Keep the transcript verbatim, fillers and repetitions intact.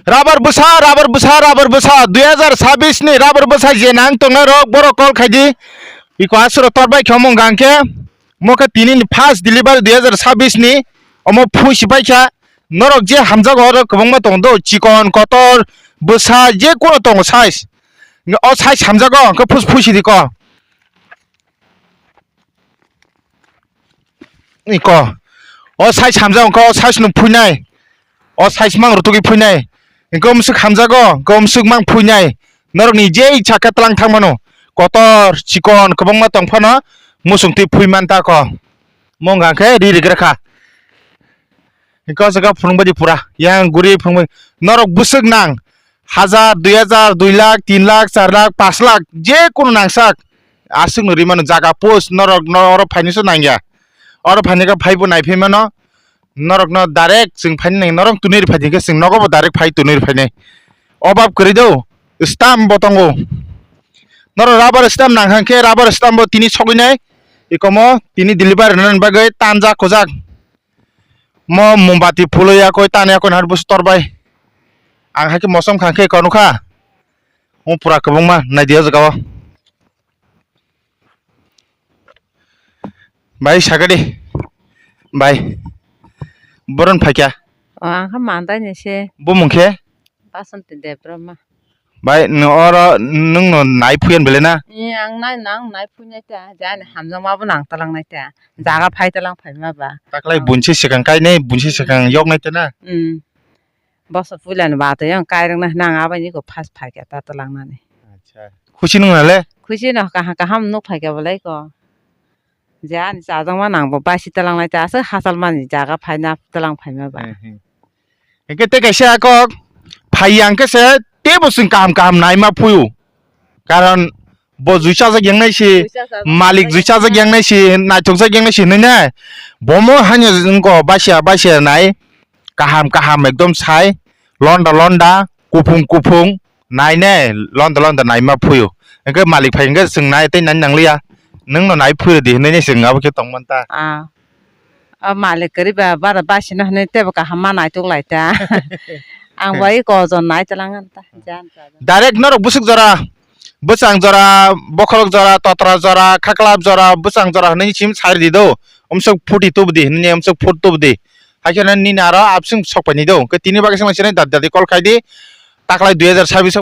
Rabar bwsa, rabar bwsa, rabar bwsa, dui hazar sabis ni rabar bwsa je nang tongnai rok, borok call khai di. Iko aswrwng tor bai khe omo hwnkha khe, mo khe tini ni first delivery dui hazar sabis ni, omo phui si pai kha. Norok je hamjago oro kwbangma tongo do, chikon, kotor, bwsa, je kono tongo size. O size hamjago, hwnkhe phus phui si di ko. Iko. O size hamjak wngkha, o size no phuinai. O size mang rutugwi phuinai. Hwnkhe o mwswk hamjago, hwnkhe o mwswk mang phuinai. Norokni je icha khe tlang thang mano. Kotor, chikon, kwbangma tong phano mwswng twi phui man ta kho. Mo wngkha khe ri rigra kha. Hwnkhe o jaga phunukbaidi pura. Yang guri phunukbai. Norok bwswk nang. Hajar, dui hajar, dui lakh, tin lakh, char lakh, panch lakh, je kono nangsak. Aswk no rimano jaga post norok no oro phainai se nangya. Oro phainai khe phaibo naiphai mano. Norok no direct chwng phainai nang norok tunui rwphai di khe chwng nogo bo direct phai tunui rwphainai. Obab kwrwi do, stamp bo tongo. Norok rubber stamp nang kha khe rubber stamp bo tini sogwi nai. Ikomo tini deliver rwnani bagwi tanjak kujak. Mo mombati phulwi yakwi tani yakwi nahar busu tor bai. Ang hakhe mosom kha khe eko nukha. Mo pura kwbangma nai di o jaga o. Bai sakadi. Bai. Boron phaikya. O ang kha mandai ni se. Bumung khe? Basanti Debbarma. Bai, no oro nwng no nai phuyan bele na? Ee, ang nai, nang nai phuinai ta, jani hamjakma bo nang talang nai ta, jaga phai talang phaima ba. Taklai bunsi swkang kainai, bunsi swkang yok nai ta na? Hmm. Boso puila ni ba to yang kairang na nang abai ni ko phas phai kya ta talang nani. Acha. Khusi nung na le? Khusi no kaham kaham nuk phai kya bolai ko. Je ani chajakma nang bo baisi twlangnai ta aswk hachal mani jaga phaina twlang phaima ba. Hmm, hmm. Hingke tei kaisa kok phai yang khe se teibo chwng kaham kaham naima phuyu. Karon bo jui chajak yang nai si, jui chajak malik jui chajak yang nai si, naithok jak yang nai si hinui nai. Bomo haino wngko basia basia nai. Kaham kaham ekdom sai, londa londa, kuphung kuphung, nai ne, londa londa naima phuyu. Hingke malik phai hingke chwng nai tei nani nangliya. Nwng no nai phuyu di hinui ne chwng abo khe tongmani ta. Ah. O malik kwrwi ba bara basino hinui teibo kaham ma naituk lai ta. Ang bai ko jon nai tlang ta. Jan ta. Direct norok bwswk jora, bwchang jora, bokhorok jora, totra jora, khaklap jora, bwchang jora hinui sim sai di do. Umswk phuti tubudi hinui umswk phut tubudi. Hakhe nini aro absing sok paini do. Hwnkhe tini bagwi swnglaisini dadi dadi call khai di. Taklai dui hazar sabbish